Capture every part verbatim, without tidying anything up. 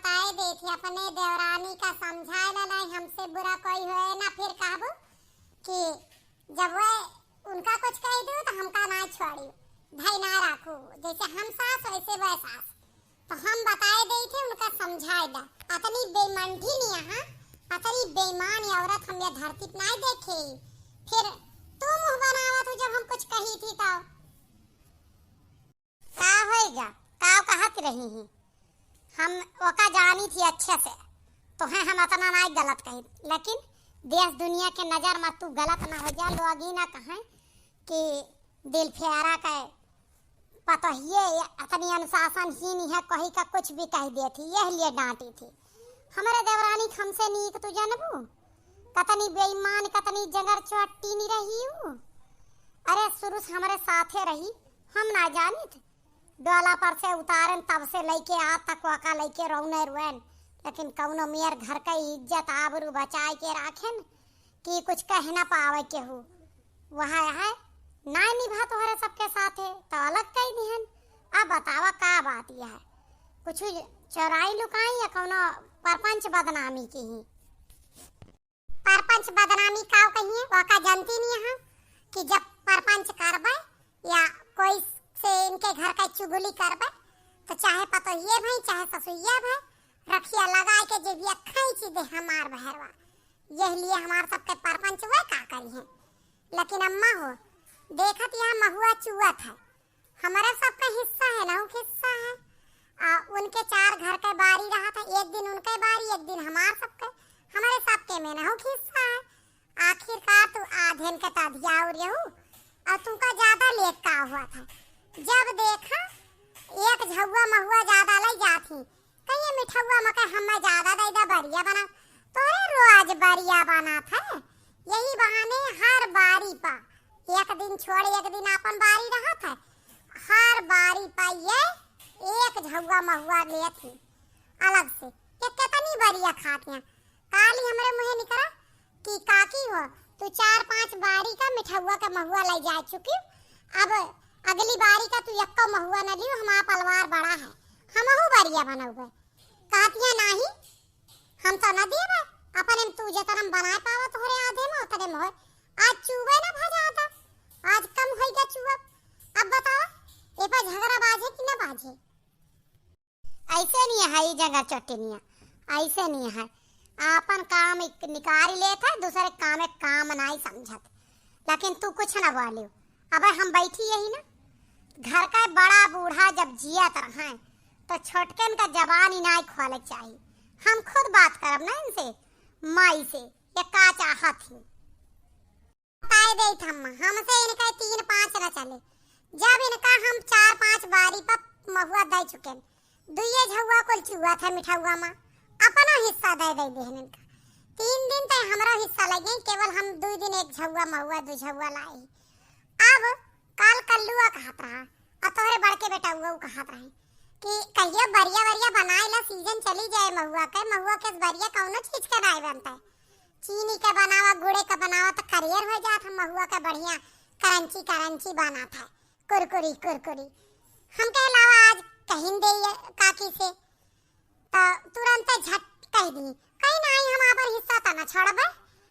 ताई देथी, अपने देवरानी का समझाए ला, नहीं हमसे बुरा कोई होए ना, फिर कहबू कि जब वह उनका कुछ कह दू तो हमका ना छोड़ी, भाई ना राखू, जैसे हम सास वैसे वह सास। तो हम बताए देथी, उनका समझाए ला। अतनी बेमंडी नहीं यहाँ, अतनी बेईमान औरत हम ये धरती पे नहीं देखे। फिर तू मुँह बनावत हो जब हम कुछ कही थी तो। का होइगा? का कहत रही ही? हम ओका जानी थी अच्छे से, तोहे हम अतना नाई गलत कही, लेकिन देश दुनिया के नजर में तू गलत ना हो जा, लोग ई ना कहें कि दिल फेरा के पतोहिए अतनी अनुशासनहीन है, कही का कुछ भी कह देती, यह लिए डांटी थी। हमरे देवरानी के हमसे नीक तू जानबू, कतनी बेईमान, कतनी जंगर चट्टीनी रही हूँ। अरे शुरू से हमरे साथे रही, हम ना जानित, डोला पर से उतारन तब से लइके आज तक ओका लइके रोने रोएन, लेकिन कौनो मेर घर के इज्जत आबरू बचाए के राखेन कि कुछ कह ना पावे केहू। वह है ना निभा तोहरे सबके साथे तो अलग कह दिहन। अब बतावा का बात यह है, कुछ चोराई लुकाई या कौनो परपंच बदनामी की ही? परपंच बदनामी काव कहिए, ओका जनती नहीं है कि जब परपंच करबे या कोई से इनके घर का चुगली करबे, तो चाहे पतोहिए भई, चाहे ससुइया भई, रखिया लगाए के जेबिया खींची दे हमार बहरवा। यह लिए हमार सबके परपंच वह का करी है। लेकिन अम्मा हो, देखत यहाँ महुआ चुअत है, हमारे सबका हिस्सा है, नहु हिस्सा है। आ, उनके चार घर के बारी रहा था, एक दिन उनके बारी, एक दिन हमार सबके, हमारे सबके में नहु हिस्सा है। आखिरकार तू आधेन के तधिया और रहू, और तुमका ज्यादा लेट का हुआ था। जब देखा एक झउआ महुआ ज्यादा लई जात ही, कहिए मिठउआ मके हमें ज्यादा दे दा, बरिया बना। तोरे रोज बरिया बनत है, यही बहाने हर बारी पा एक दिन छोड़ एक दिन आपन बारी रहत है। हर बारी पा ये एक झउआ महुआ लेत ही अलग से। ये कितनी बरिया खात हैं। काली हमरे मुँहे निकरा कि काकी हो, तू चार पांच बारी का मिठउआ का महुआ लई जा चुकी, अब अगली बारी का तू एक्को महुआ न लियो, हमार पलवार बड़ा है, हमहू बरिया बनउबे। कहतिया नाही, हम तो न देबे, अपने में तू जतन हम बनाए पावा तोहरे आधे में उतने में होए। आज चुबे ना भजाता, आज कम होइगा चुअब। अब बतावा, ए पर झगड़ा बाजे कि ना बाजे? ऐसे नहीं है ई जंगर चट्टिनिया, ऐसे नहीं है। आपन काम एक निकारी लेत है, दूसरे काम एक काम नाई समझत। लेकिन तू कुछ ना बोलियो। अबे हम बैठी यही ना, घर का बड़ा बूढ़ा जब जियत रहे तो छोटकन का जबान ही नाई खोले चाहिए। हम खुद बात करब ना इनसे, माई से, ये का चाहत ही। बताए देत हम, हमसे इनका तीन पाँच न चले। जब इनका हम चार पाँच बारी पर महुआ दे चुके, दुइये झउआ कुल चुआ था मिठउआ मा, अपना हिस्सा दे दे देहन इनका। तीन दिन तक हमरा हिस्सा लगे, केवल हम दुइ दिन एक झउआ महुआ दु झउआ लाए। अब काल कल्लुआ कहत रहा, और तोहरे बड़के बेटउआ कहत रहे कि कहियो बरिया वरिया बनाए ला, सीजन चली जाए महुआ के, महुआ के बरिया कौनो चीज के नाई बनता है। चीनी के बनावा, गुड़े के बनावा तो करियर हो जात है, महुआ के बढ़िया करंची करंची बनत है, कुरकुरी कुरकुरी। हम कहे लावा आज कहिन दे ये काकी से, तो तुरंत झट कह दी, कहीं नहीं हम आपन हिस्सा तो न छोड़बे,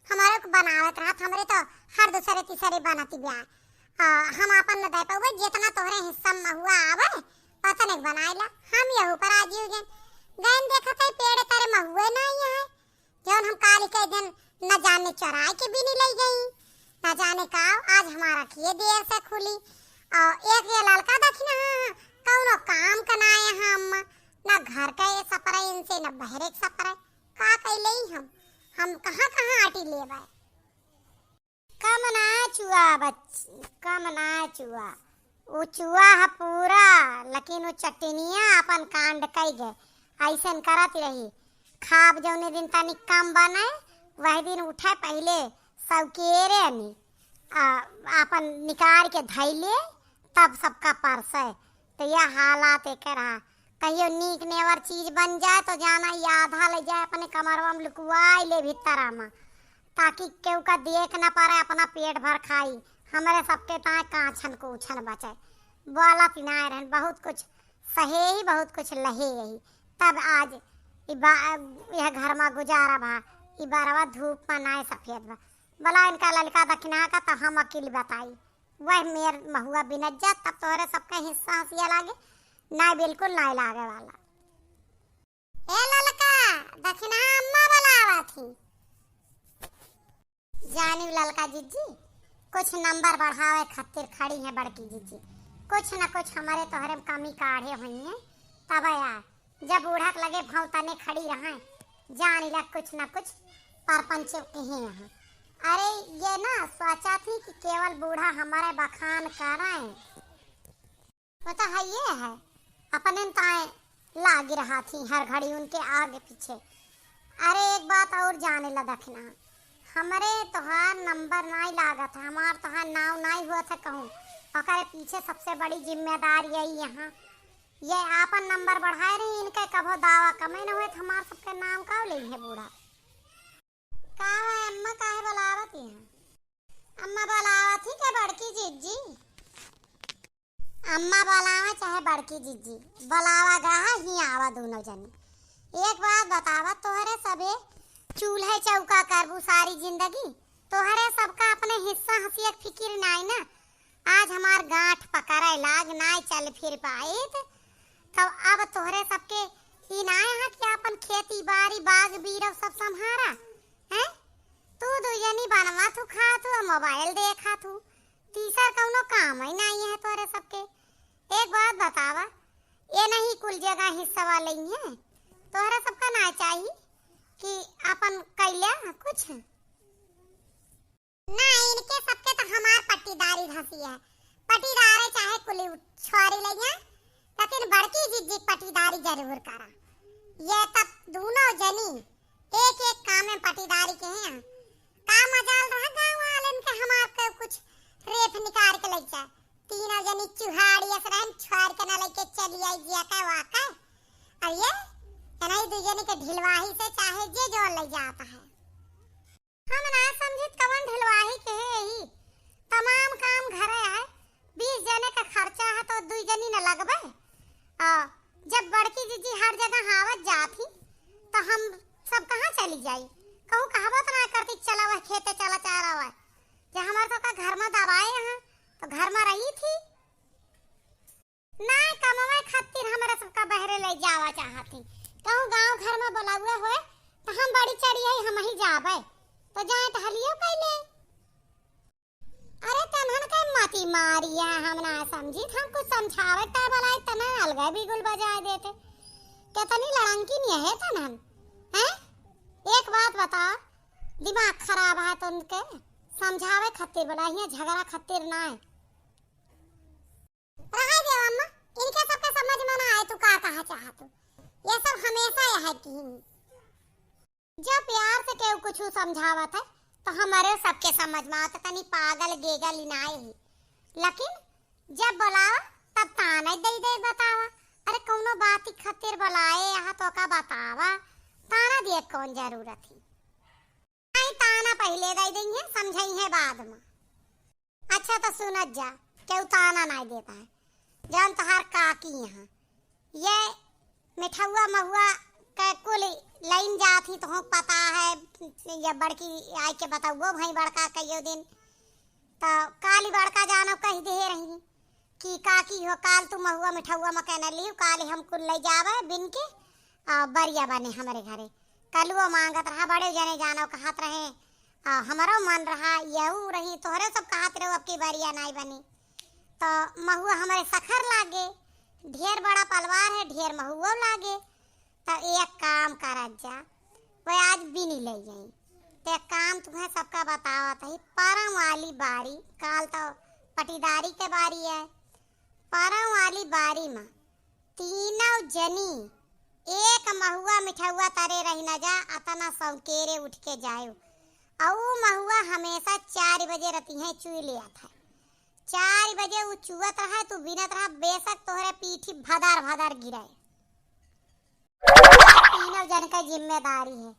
हमारे को बनावत रहत, हमरे तो हर दूसरे तीसरे बनती ब्याह। आ, हम आपन न दे पावे, जितना तोहरे हिस्सा में महुआ आवे, उतने के बनाए ला। हम यहू पर राजी हो गए। गए देखत है पेड़ तरे महुए नहीं है, जौन हम काली के दिन न जाने चराए के भी नहीं ले गई, न जाने का आज हमारा किए देर से खुली। और एक ये लड़का दखिना, कौनो काम का ना है हम, न घर का ये सपरे इनसे, न बहरे के सपरे, का कैले ही हम, हम कहाँ कहाँ आटी लेबे। कम ना चुआ बच, कम ना चुआ, उ चुआ है पूरा, लेकिन उ चट्टिनिया अपन कांड कई गए। ऐसन करत रही, खाब जौने दिन तनी कम बने, वही दिन उठे, पहले सौकेरे नी, आ, अपन निकार के धैले, तब सबका परसे। तो यह हालात एकर है। कहियो नीक नेवर चीज बन जाए तो जाना, ये आधा ले जाए अपने कमरवा में लुकवाई ले भीतरा में, ताकि केहू का देख न पारे, अपना पेट भर खाई। हमरे सबके ताए काछन कूछन बचे। बोलत ही ना रहन, बहुत कुछ सहे ही, बहुत कुछ लहे ही। तब आज ई बा-, यह घर मा गुजारा बा, ई बरवा धूप मा नाय सफेद बा। बोला इनका ललका दखिनहा का त हम अकिल बताई। वह मेर महुआ बिनत जा, तब तोहरे सबका हिस्सा हंसिया लागे, नाय बिल्कुल नाय लागे वाला। ए ललका, दखिनहा अम्मा बोलावत ही। जानी ललका जिज्जी, कुछ नंबर बढ़ावे खातिर खड़ी है बड़की जिज्जी। कुछ न कुछ हमरे तोहरे में कमी काढ़े होइहैं, तब यार जब बूढ़ा के लगे भौंतने खड़ी रहैं, जानी ला कुछ न कुछ परपंच किहे हैं। अरे ये ना सोचा थी कि केवल बूढ़ा हमरे बखान करें। वो तो है ये है, अपने में ताए लागी रहा थी हर घड़ी उनके आगे पीछे। अरे एक बात और जाने ला दखिनहा, हमरे तोहार नंबर नाई लागत है, हमार तोहार नाव नाई हुआ था कहूँ। ओकरे पीछे सबसे बड़ी जिम्मेदार यही यहाँ, ये आपन नंबर बढ़ाए रही, इनके कभो दावा कमे न हुए तो हमार सबके नाम का लेइहैं बूढ़ा। का है अम्मा, काहे बोलावत ही? अम्मा बोलावत ही के बड़की जिज्जी? अम्मा बोलावा चाहे बड़की जिज्जी, बोलावा गहा ही आवा दोनों जनी। एक बात बतावा, तोहरे सबे चूल्हे चौका करबू सारी जिंदगी? तोहरे सबका अपने हिस्सा हंसिया के फिकिर नाई ना। आज हमार गांठ पकड़े लाग नाय चल फिर पाइत, तब अब तोहरे सबके ई नाय है कि अपन खेती बारी बाग बीरव सब संभारा, हैं? तू दुई जनी बनवा तू खा तू मोबाइल देखा तू, तीसर कौनो काम ही नाई है तोहरे सबके। एक बात बतावा, ये नहीं कुल जगह हिस्सा वाले ही हैं, तोहरे सबका ना चाही कि अपन कैल्या कुछ? ना, इनके सबके तो हमार पट्टीदारी धसी है। पट्टीदारे चाहे कुली छोरी लइया, लेकिन बड़की जिज्जी पट्टीदारी जरूर करा। ये तब दोनों जनी एक एक काम में पट्टीदारी के हैं। का मजाल रहा गाँव वालन के हमार के कुछ रेफ निकाल के लइचा। तीनों जनी चुहाड़ी अस रहन, छोड़ के ना लेके चली आई जिया का वाका। अब ये एनही दू जनी के ढिलवाही से चाहे जे जोर ले जाता है। हम ना समझित कवन ढिलवाही के है यही। तमाम काम घरे है, बीस जने का खर्चा है तो दुई जनी न लगबे। आ, जब बड़की जिज्जी हर जगह आवत जात ही, तो हम सब कहाँ चली जाई? कहूँ कहबो तो ना करती, "चला वह खेते चला चारा वह।" जब हमारे सबका घर में दबाए यहाँ, तो घर में रही थी। ना कमवे खातिर हमरा सबका बहरे ले जावा चाहत ही। कहूँ गाँव घर में बोलावे होए, तो हम बड़ी चढ़िया हम ही जाबे, तो जाए टहलियो कैले। अरे तनहन के मती मारिया, हम ना समझी, हम कुछ समझावे ता बोलाई, तनहन अलगे बिगुल बजाए देते। कितनी लड़ंकी नहीं है तनहन, हैं? एक बात बता, दिमाग खराब है तो उनके समझावे खातिर बोला, हियाँ झगड़ा खातिर ना है। रहे देव अम्मा, इनके सबके समझ में ना आए तू का कहा चाहत हो। ये सब हमेशा यह की। जब प्यार से केहू कुछ समझावत है, तो हमारे सबके समझ में आवत, तनी पागल गेगल इनाए ही। लेकिन जब बोलावा, तब ताना ही दे दे बतावा। अरे कौनो बात ही खातिर बोलाए यहाँ तो का बतावा, ताना दिए कौन जरूरत ही। नहीं, ताना पहिले दे देइहैं, समझइहैं बाद में। अच्छा तो सुनत जा, केहू ताना नहीं देता है। जौन तोहार काकी यहाँ, ये मिठौआ महुआ के कुल लाइन जात ही, तोहूँ पता है, ये बड़की आई के बतौगो भाई बड़का कहियो दिन, तो काली बड़का जानो कह दे रही कि काकी हो, काल तू महुआ मिठौआ में कहने ली, काल हम कुल ले जावे बिन के, आ, बरिया बने हमरे घरे। कलुओ मांगत रहा, बड़े जने जानो कहत रहे, आ, हमरो मन रहा, यहू रही, तोहरे सब कहत रहो, अब की बरिया नाई बनी। तो महुआ हमरे सखर लागे, ढेर बड़ा पलवार है, ढेर महुओ लागे। तो एक काम करत जा, वो आज बिनी ले जाई। ते काम तुम्हें सबका बतावत है, परम वाली बारी, काल तो पटीदारी के बारी है, परम वाली बारी में तीनों जनी एक महुआ मिठौआ तरे रही न जा, अतना सौकेरे उठ के जायो। अउ महुआ हमेशा चार बजे रतिहे चुई ले आत है। चार बजे उ चुअत रहा, तू बिनत रहा, बेशक तोहरे पीठी भदर भदर गिरे। तीनों जन के जिम्मेदारी है,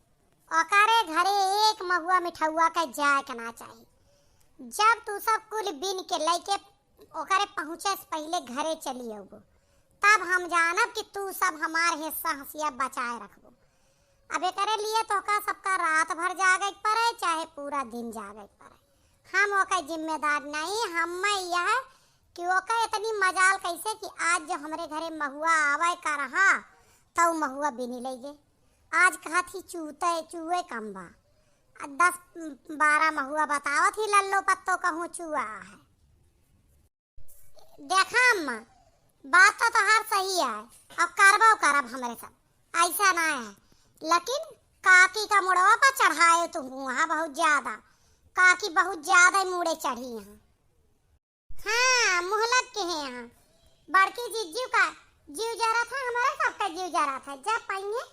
ओकरे घरे एक महुआ मिठौआ के जाए के ना चाही। जब तू सब कुल बिन के लइके ओकरे पहुँचे से पहिले घरे चली अउबो, तब हम जानब कि तू सब हमार हिस्सा हंसिया बचाए रखबो। अब एकरे लिए तोहका सबका रात भर जागे के पड़े, चाहे पूरा दिन जागे के पड़े, हम ओके जिम्मेदार नहीं। हमें यह कि ओके इतनी मजाल कैसे कि आज जो हमरे घरे महुआ आवे का रहा, तो महुआ बिनी ले गे। आज कहत ही चूते, चूहे कम बा। आ दस बारह महुआ बतावत ही लल्लो पत्तो कहूँ चूहा है। देखा अम्मा, बात तो तोहार सही है, अब करबो करब हमरे सब, ऐसा ना है, लेकिन काकी का मुड़वा पर चढ़ाए तू हुआ बहुत ज्यादा, काकी बहुत ज्यादा ही मुड़े चढ़ी हैं। हाँ, मुहलक के हैं यहाँ, बड़की जिज्जू का जीव जरा था, हमारा सबका जीव जरा था, जब पाइए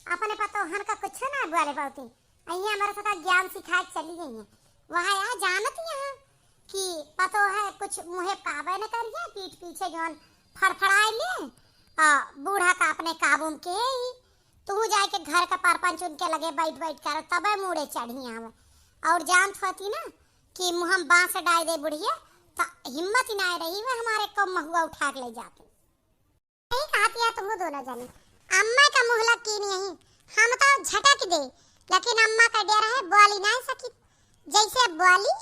अपने पतोहन का कुछ ना बोले पाती, अइहे हमारे साथ ज्ञान सिखाए के चली गई है। वह यहाँ जानत यहाँ कि पतो है कुछ मुँहे पावे न करिए, पीठ पीछे जौन फड़फड़ाए ले, आ, बूढ़ा का अपने काबू में के ही। तू जाए के घर का परपंच उनके लगे बैठ बैठ कर तबे मुड़े चढ़ी आवे। और जानत होती ना कि मुँह में बांस डाल दे बुढ़िया, तो हिम्मत ही ना रही वे हमारे को महुआ उठा के ले जाते। सही कहत या तुम दोनों जनी। अम्मा का मुहलक कीन यही, हम तो झटक दे, लेकिन अम्मा का डर है, बोली नहीं सकी। जैसे बोली,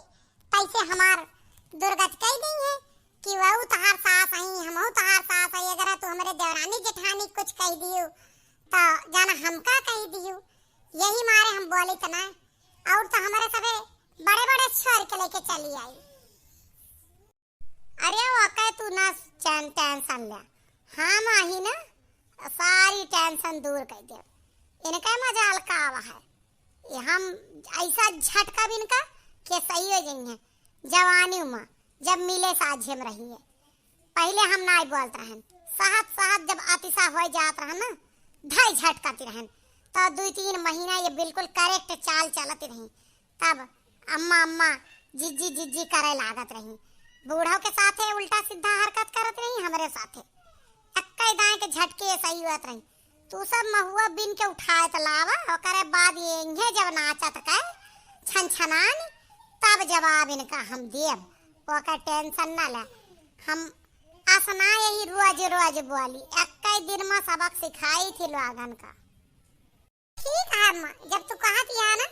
तैसे हमार दुर्गत कह दी है कि वहू तहार सास आई, हमहू तहार सास आई। अगर तू हमरे देवरानी जेठानी कुछ कह दियो, तो जाना हमका कह दियो। यही मारे हम बोली तो ना, और तो हमारे सबे बड़े बड़े छोर के लेके चली आई। अरे ओके तू ना चैन टेंशन ले, हम आही ना सारी टेंशन दूर कर दे। इनका मजाल का आवा है, ये हम ऐसा झटका भी इनका के सही हो जाएंगे। जवानी में जब मिले साझे में रही है, पहले हम नाई बोलत रहन, सहत सहत जब अतिशा हो जात रहन ना, धाई झटकाती रहन, तो दो तीन महीना ये बिल्कुल करेक्ट चाल चलत रही। तब अम्मा अम्मा, जिज्जी जिज्जी करे लागत रही। बूढ़ो के साथे उल्टा सीधा हरकत करत रही, हमरे साथे। अक्का दाएं के झटके सही होत रही। तू सब महुआ बिन के उठाए त लावा, ओकरे बाद ये इंगे जब नाचत के छनछनान, तब जवाब इनका हम देब। ओकर टेंशन ना ले, हम असना यही रोज रोज बोली। अक्का दिन में सबक सिखाई थी लोगन का। ठीक है अम्मा, जब तू कहत या ना,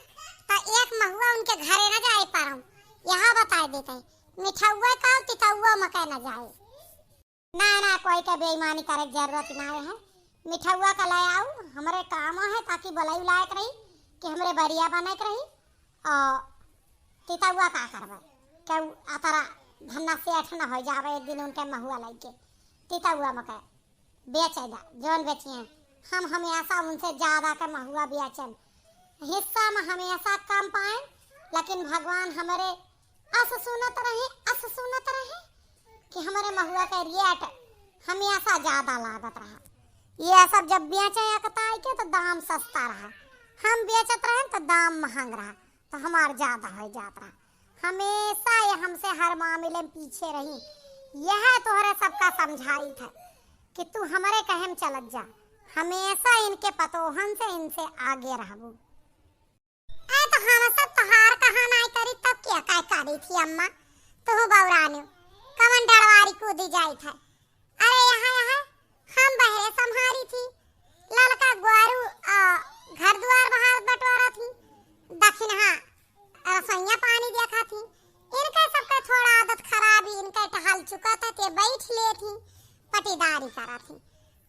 तो एक महुआ उनके घरे न जाए पारम। यहाँ बताए देते हैं, मिठौआ का तितौआ मकै न जाए। ना, ना, कोई के बेईमानी करे के जरूरत ना है। मिठौआ का ले आऊ, हमरे काम है, ताकि बोलाई लायक रही, कि हमरे बरिया बने के रही। और तितौआ का करबे, केहू अतरा धन्ना सेठ न हो जावे, एक दिन उनके महुआ लग के तितौआ मकै बेचे दा, जौन बेचिए, हम हमेशा उनसे ज्यादा के महुआ बेचन। हिस्सा में हमेशा कम पाए, लेकिन भगवान हमरे अस सुनत रहे, अस सुनत रहे कि हमरे महुआ के रेट हमेशा ज्यादा लागत रहा। ये सब जब बेचे अकताई के तो दाम सस्ता रहा, हम बेचत रहे तो दाम महंग रहा। तो हमार ज्यादा हो जात रहा। हमेशा ये हमसे हर मामले में पीछे रही। यह तोहरे सबका समझाई था कि तू हमरे कहे में चलत जा, हमेशा इनके पतोहन से, इनसे आगे रहबू। ए तो हम सब तोहार कहा नाई करी, तब क्या काय करी थी अम्मा? तू बौरानी कमन डरवारी कूदी जाई था। अरे यहाँ, यहाँ हम बहरे संभारी थी, ललका ग्वारू, आ, घर दुआर बहार बटोरा थी, दखिनहा रसोइया पानी देखा थी। इनका सबका थोड़ा आदत खराब ही, इनका टहल चुका था, ते बैठ ले थी, पटीदारी करा थी।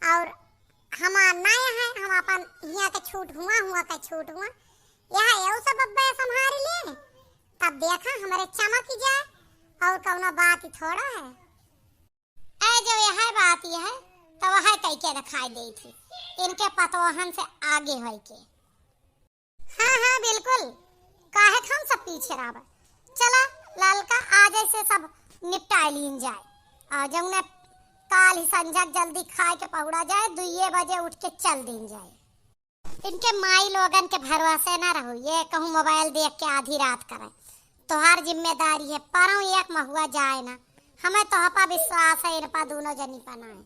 और हमार ना है, हम अपन हिया के छूट हुआ, हुआ के छूट हुआ, यहाँ एउ सब अब्बे संभारी ले, तब देखा हमरे चमक जाए, और कौनो बात ही थोड़ा है। ए, जो यह बात यह है, तो वह कह के दिखाई दे थी, इनके पतोहन से आगे होई के। हाँ, हाँ, बिल्कुल, काहे हम सब पीछे रहबे। चला, ललका आज से सब निपटाए लीन जाए। आ जौने काल ही संझा के जल्दी खाए के पहुड़ा जाए, दुइये बजे उठ के चल दीन जाए। इनके माई लोगन के भरोसे ना रहो, ये कहूँ मोबाइल देख के आधी रात करे। तोहार जिम्मेदारी है, परौं एक महुआ जाए ना। हमें तोहपा विश्वास है, इनपा दोनों जनी पा ना है।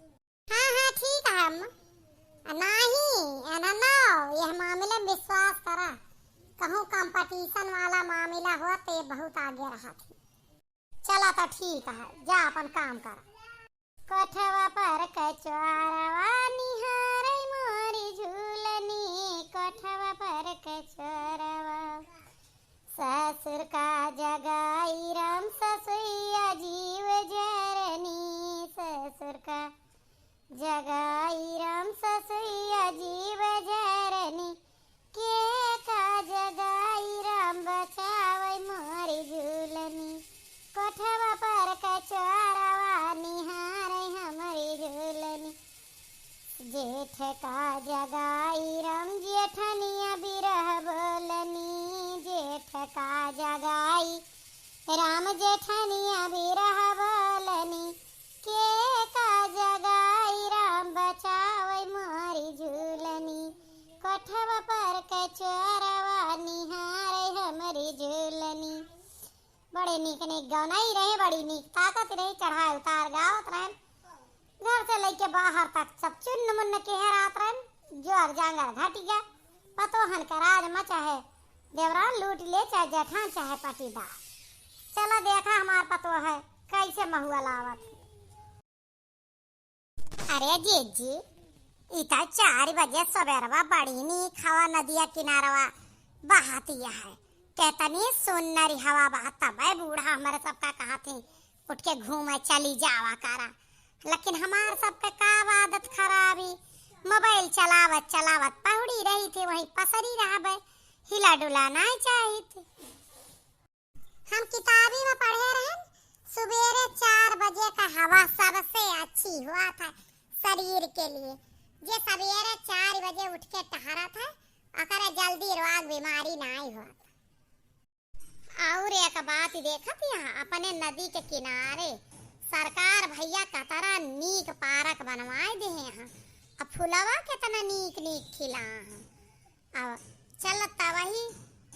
हाँ, हाँ, ठीक है अम्मा। नाही, एना ना, यह मामले में विश्वास करा। कहूँ कंपटीशन वाला मामला हो, ते बहुत आगे रहा थी। चला तो ठीक है, जा अपन काम कर। कोठवा पर के चोरवा निहारे मोरी झूलनी, कोठवा जेठ का जगाई राम जेठनिया बिरह बोलनी, जेठ का जगाई राम जेठनिया बिरह बोलनी, के का जगाई राम बचावै मोरी झूलनी, कोठवा पर के चोरवा निहारै हमरी झूलनी। बड़े नीक नीक गवनई रहे, बड़ी नीक ताकत रहे, चढ़ाई उतार गावत रहे। घर से लइके बाहर तक सब चुन्न मुन्न केहरात रहन। जोर जांगर घटि गा, पतोहन के राज मचा है, देवरान लूटि ले चाहे जेठान चाहे पटीदार। चला देखा हमार पतोह है कैसे महुआ लावत। अरे जीजी, ई त चार बजे सबेरवा बड़ी नीक हवा नदिया किनारवा बहतिया है, केतनी सुन्नरी हवा बहत, तबै बूढ़ा हमरे सबका कहत ही, "उठ के घूमे चली जावा करा।" लेकिन हमार सबके का आदत खराबी, मोबाइल चलावत चलावत पहुड़ी रही थी, वहीं पसरी रहबे, हिला डुला नाई चाहित। हम किताबी में पढ़े रहन, सुबेरे चार बजे का हवा सबसे अच्छी होत है शरीर के लिए। जे सबेरे चार बजे उठ के टहरत है, ओकरे जल्दी रोग बीमारी नाई होत। और एक बात देखत यहाँ, अपने नदी के किनारे सरकार भैया कतरा नीक पार्क बनवाए दे हैं यहाँ। अब फुलवा केतना नीक नीक खिला हैं। अब चलत त वही,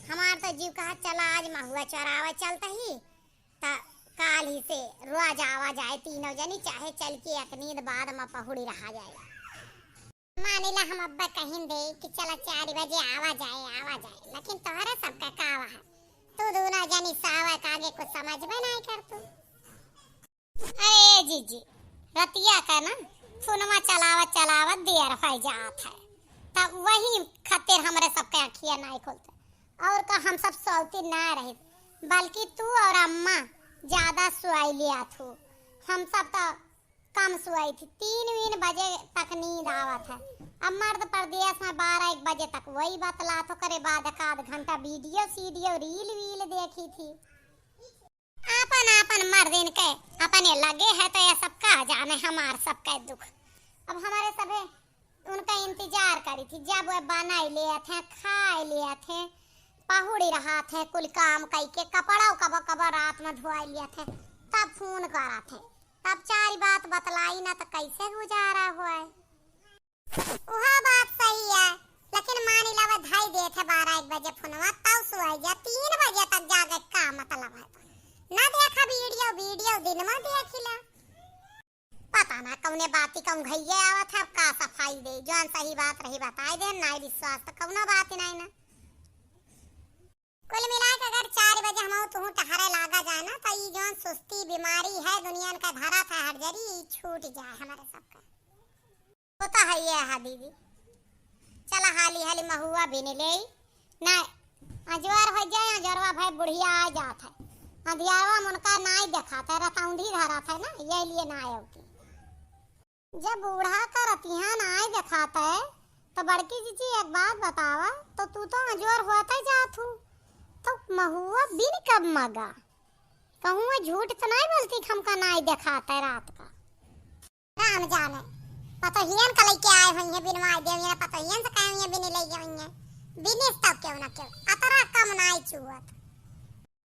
हमार तो जीव कहा चला आज महुआ चोरावे चलत ही, त काल ही से रोज आवा जाए तीनों जनी, चाहे चल के एक नींद बाद में पहुड़ी रहा जाए। मानिला हम अब्बा कहिन दे कि चला चार बजे आवा जाए, आवा जाए, लेकिन तोहरे सबका का है, तू दोनों जनी सावा के आगे कुछ समझ में नहीं कर तू। अरे जीजी, रतिया का ना फोनमा चलावत चलावत देर होइ जात है, तब वही खातिर हमरे सबके अखिया नाई खुलते। और का हम सब सोवती ना रही, बल्कि तू और अम्मा ज्यादा सोई लिया थू, हम सब तो कम सोई थी। तीन वीन बजे तक नींद आवत है। अब मर्द परदेस में बारह एक बजे तक वही बतलात हो, करे बाद एक आध घंटा वीडियो सीडियो रील वील देखी थी। आपन आपन मर्दिन के अपने लगे है, तो ये सब का जाने हमार सबके दुख। अब हमारे सभे उनका इंतजार करी थी, जब वे बनाई लेत हैं, खाए लेत हैं, पहुड़ी रहत हैं, कुल काम कई के कपड़ा कबो कबो रात में धोआई लेत हैं, तब फोन करत हैं, तब चार बात बतलाई ना तो कैसे गुजारा होए। उहा बात सही है, लेकिन मानी लावा धाई देत है बारह एक बजे फोनवा, तब सुआई जा, तीन बजे तक जागे का मतलब है? ना देखा वीडियो, वीडियो दिन में देखी ला। पता ना कौने बाती कौन घइये आवत है, का सफाई दे, जौन सही बात रही बताई दे, नाई विश्वास तो कौनो बात ही नहीं ना। कुल मिला के अगर चार बजे हम तुहूँ टहरे लागा जाए ना, तो ई जौन सुस्ती बीमारी है दुनिया का धरा था हर जरी, ई छूट जाए हमारे सबका। वो तो है ये है दीदी। चला हाली हाली महुआ बीन लेई। ना, अजवार होइ जाए, अजवारवा भाई बुढ़िया आ जात है। अंधियारवा में उनका नाई देखात है, रतौंधी धरत है ना, यही लिए ना आए होती। जब बूढ़ा का रतिहा नाई देखात है, तो बड़की जीजी एक बात बतावा, तो तू तो अजवार होत है जात हूँ, तो महुआ बीन कब मगा? कहूँ झूठ तो नाई बोलती कि हमका नाई देखात है रात का। राम जाने, पतोहियन का लइके आए होइहैं, बिनवाए दे होइहैं, पतोहियन से कहे होइहैं, बिन लइके होइहैं, बिनिस तब केहू ना केहू, अतरा कम नाई चुअत।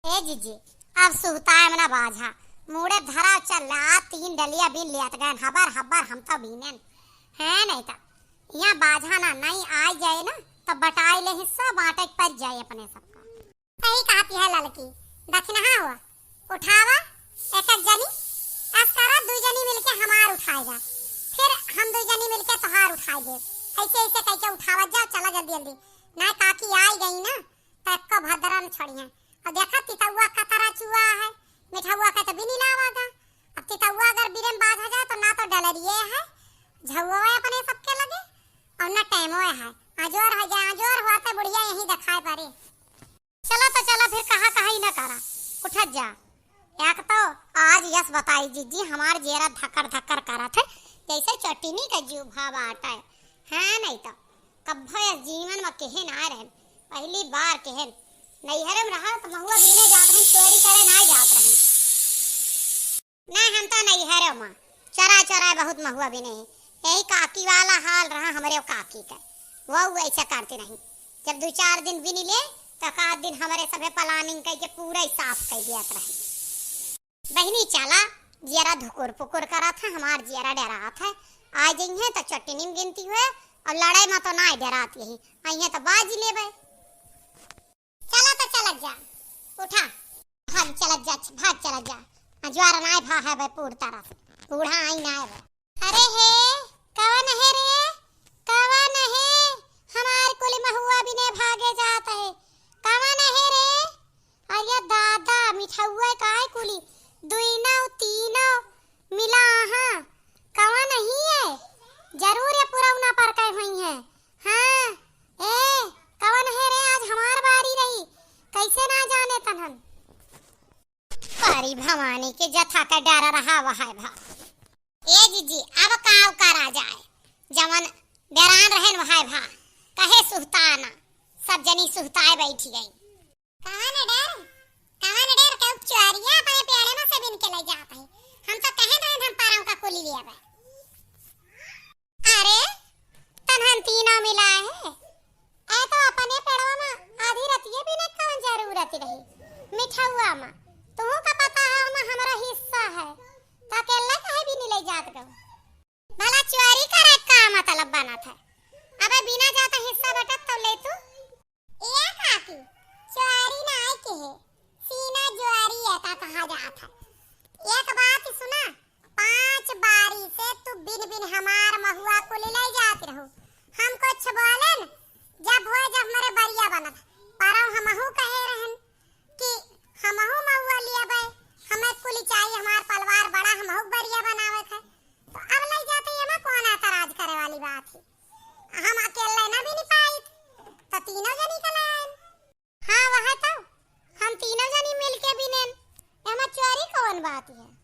ए जीजी, अब सुहताए मना बाझा, मूड़े धरा चल ला, तीन डलिया बीन लियात गए, हबर हबर हम तो बीनेन, है नहीं तो यहाँ बाझा ना, नहीं आई जाए ना, तो बटाई ले हिस्सा बांटे के पड़ जाए अपने सबका। सही कहती है ललकी, दखिनहा हो, उठावा, एक एक जनी, अस करा, दुई जनी मिलके हमार उठाएगा, फिर हम दुई जनी मिलके तोहार उठाए दे। ऐसे ऐसे कह के उठावत जाओ, चला जल्दी जल्दी, ना काकी आई गई ना, तो एक्को भद्रा न छोड़िए। और देखा, तितौआ का तरह चुआ है, मिठौआ का तो बिनी लावागा। अब तितौआ अगर बिरम बाज हो जाए, तो ना तो डलरिए है, झौआ अपने सबके लगे, और ना टाइमो है। अजोर हो जाए, अजोर हुआ तो बुढ़िया यहीं दिखाई पड़े। चला तो चला, फिर कहा कहा ही ना करा, उठत जा। एक तो आज यस बताई जीजी, हमार जेरा धक्कर धक्कर करत है, जैसे चटनी का जीव भाव आटा है। हाँ, नहीं तो कब्बो यस जीवन में केहे ना रहे, पहली बार केहे। नैहरे में रहा तो महुआ बीने जात रहे, चोरी करे ना जात रहे। ना, हम तो नैहरे में चोरा चोरा बहुत महुआ बीने हैं। यही काकी वाला हाल रहा हमरे काकी का। वो ऐसा करती रही, जब दो चार दिन बिनी ले, तो एक आध दिन हमरे सभे planning कइके पूरा ही साफ कइ दियात रही। बहिनी, चला, जियरा धुकुर पुकुर करत है, हमार जियरा डरात है। आ जइहें तो चटनी में गिनती हुए, और लड़ाई में तो ना डरात यही, अइहें तो बाजी लेबे। चला तो चलत जा, उठा, भाग चलत जा, भाग चलत जा। आ ज्वार नाय भा है बे पूर तरफ, बूढ़ा आई नाय बे। अरे हे, कवन है रे, कवन है? हमार कुल महुआ बिने भागे जात है, कवन है रे? अरे दादा, मिठउआ काय कुली, दुइनो तीनो मिला, हाँ, कवन ही है? जरूर ये पुरौना पर के हुई है। हाँ, ए, कवन है रे, आज हमार बारी रही, कैसे ना जाने तनहन। परी भवानी के जथा का डर रहा वहाय भा। ए जीजी, अब काव करा जाए, जवन डरान रहन वहाय भा, कहे सुहताना, सब जनी सुहताए बैठी गई। कवन डर, कवन डर, केहू चोरिया अपने पेड़े में से बिन के ले जात है। हम तो कहे रहे हम परम का कुली लिया बे। अरे, तनहन तीनों मिला है। ए तो अपने पेड़वा में आधी रतिये बिने कवन जरूरत रही? मिठउआ में। तू का पता है ओमा हमरा हिस्सा है। तो अकेला काहे बिन ले जात गो? भला चोरी करे का मतलब बनत है? अबे बिना जाता हिस्सा बटत तो ले तू। ए काकी, चोरी ना आए के है, सीना जोरी है का कहा जात है। एक बात सुना, पाँच बारी से तू बिन बिन हमार महुआ कुल ले जात रहू। हम कुछ बोलेन, जब होए जब हमरे बरिया बनत, पर हमहू कहे रहन कि हमहू महुआ लियाबे, हमें कुल चाहिए, हमार परिवार बड़ा, हमहू बरिया बनावे थे। तो अब ले जाते एमा कौन एतराज करे वाली बात है? हम अकेले ना बिन पाइत, तो तीनों जनी के ले आएन। हाँ, वह तो हम तीनों जनी मिलके बिनेन, एमा चोरी कौन बात है?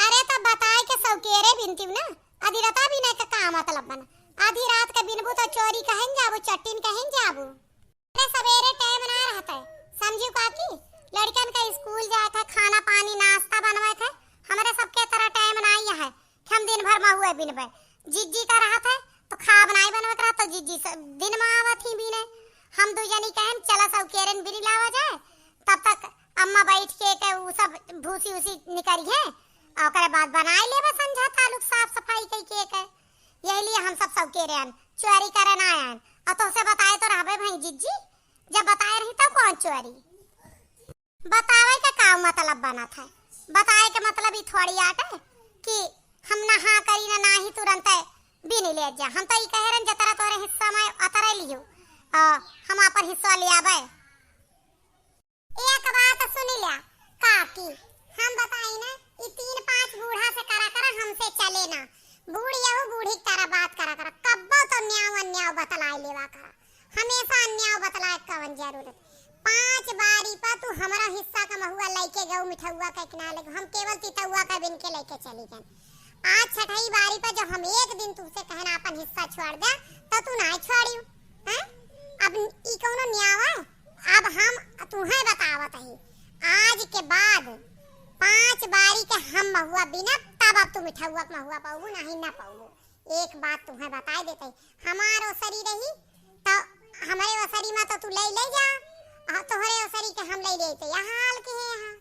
अरे तो बताए के सौकेरे बिनतीव ना, आधी राता बिने के का मतलब बना? आधी रात के बिनबू तो चोरी कहेन जाबू, चट्टिन कहेन जाबू। अरे सवेरे टाइम ना रहत है, समझू काकी, लड़कन का स्कूल जाए थे, खाना पानी नाश्ता बनवे थे, हमरे सबके तरह टाइम ना ही है। हम दिन भर महुए बिनबे। जिज्जी का रहत है, तो खाब नाई बनवत रहत, तो जिज्जी से दिन में आवत ही बिने। हम दू जनी कहन, "चला सब केरन बिनी लावा जाए।" तब तक अम्मा बैठ के, के उ सब भूसी उसी निकरी है, और ओकरे बाद बनाए लेबे संझा तालुक साफ सफाई कई के, के। यही लिए हम सब सब केरे आन, चोरी करे ना आन। और तोसे बताए तो रहबे भाई जिज्जी, जब बताए रही तब कौन चोरी? बतावे के का मतलब बनत है? बताए के मतलब ई थोड़ी आटे कि हम ना हाँ करी ना, ना ही तुरंत बिन ले जा। हम तो ई कहे रहन जतरा तोरे हिस्सा में अतरे लियो, आ, हम आपन हिस्सा ले आवे। एक बात सुनी ल्या काकी, हम बताई ना, ई तीन पांच बूढ़ा से करा करा हमसे चले ना। बूढ़ यहू बूढ़ी की तरह बात करा करा, कब्बो तो न्याव अन्याव बतलाई लेवा करा। हमेशा अन्याव बतलाए कवन जरूरत? पांच बारी पर तू हमरा हिस्सा का महुआ लइके गऊ, मिठउआ का एक ना लेके, हम केवल तितउआ का बिन के लइके चली गन। आज छठई बारी पर जब हम एक दिन तुमसे कहन आपन हिस्सा छोड़ दे, तो तू ना छोड़ियो, हैं? अब ई कौनो न्याव है? अब हम तुहें बतावत ही, आज के बाद पांच बारी के हम महुआ बिनब, तब अब तू मिठउआ के महुआ पाउबू, नहीं ना पाउबू। एक बात तुहें बताए देते, हमार ओसरी रही, तो हमरे ओसरी में तो तू ले, ले जा, और तोहरे ओसरी के हम ले लेते। यह हाल के है यहाँ।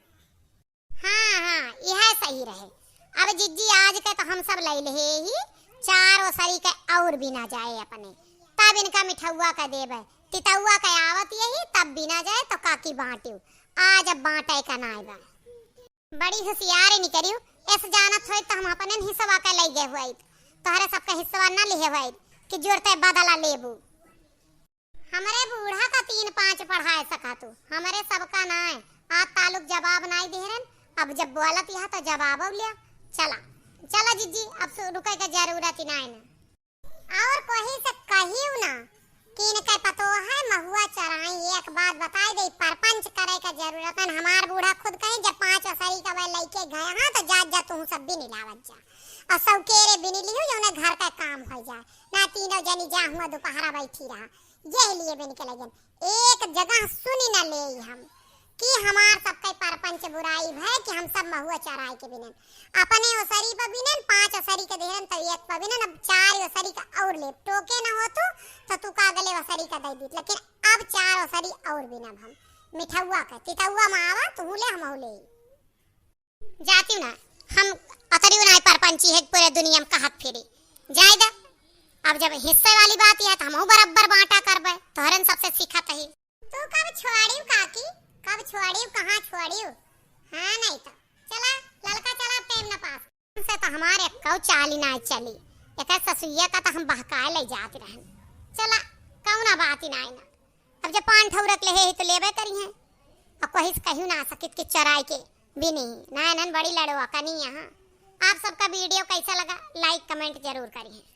हाँ, हाँ, यह सही रहे। अब जिज्जी आज के तो हम सब ले ले ही, चार ओसरी के और बिना जाए अपने, तब इनका मिठउआ का देबे, तितउआ के आवत यही, तब बिना जाए तो काकी बांटियो। आज अब बांटे का नाय बा। बड़ी होशियार निकरियो, ऐस जानत होइत तो हम अपने हिस्सवा के लई गए हुआइत, तोहरे सबके हिस्सवा ना लिहे हुआइत कि जुड़ते बदला लेबू। हमरे बूढ़ा का तीन पांच पढ़ाए सका तू, हमरे सबका नाय। आज तालुक जवाब नाय दे रहन, अब जब बोलत यह तो जवाब लिया। चला, चला जिज्जी, अब सु-, रुके के जरूरत ही नाय ना। और कोही से कहियो ना कि इनके पतोह है महुआ चराई। एक बात बताई दे, परपंच करे के जरूरत है। हमार बूढ़ा खुद कहे, "जब पांच ओसरी का वह लइके गए हाँ, तो जा, जा, तू सब बिन लावत जा। और सब केरे बिन लियो, जौने घर का काम हो जाए। ना तीनों जनी जा हुआ दोपहरा बैठी रहा।" यही लिए बिन के लगे। एक जगह सुनी ना ले हम। कि हमार सबके परपंच बुराई भय कि हम सब महुआ चराई के बिनेन, अपने ओसरी पर बिनेन, पाँच ओसरी के देहन तो एक पर बिनेन, अब चार ओसरी का और लेब, टोके न हो तू, तो तू का अगले ओसरी का दे दीत, लेकिन अब चार ओसरी और बिनब हम, मिठौआ के, तितौआ में आवा, तू ले, हम ले। जातिउ ना, हम अतरिउ ना परपंची है पूरे दुनिया में कहत फिरी। जाए दे, अब जब हिस्से वाली बात है तो हमहू बराबर बांटा करबे, तोहरन सबसे सीखत ही। तू कब छोड़ियो काकी, कब छोड़ियो, कहाँ छोड़ियो? हाँ नहीं तो चला ललका, चला अब टाइम ना पास। से तो हमारे कौ चाली ना चली, एक ससुइया का तो हम बहकाए ले जात रहन। चला कौना बात ही ना, ना। अब जब पान ठौरक ले है तो लेबे करी हैं। अब कोई से कहियो ना सकित कि चराई के भी नहीं, ना नन बड़ी लड़वा कनी यहाँ। आप सबका वीडियो कैसा लगा, लाइक कमेंट जरूर करी हैं।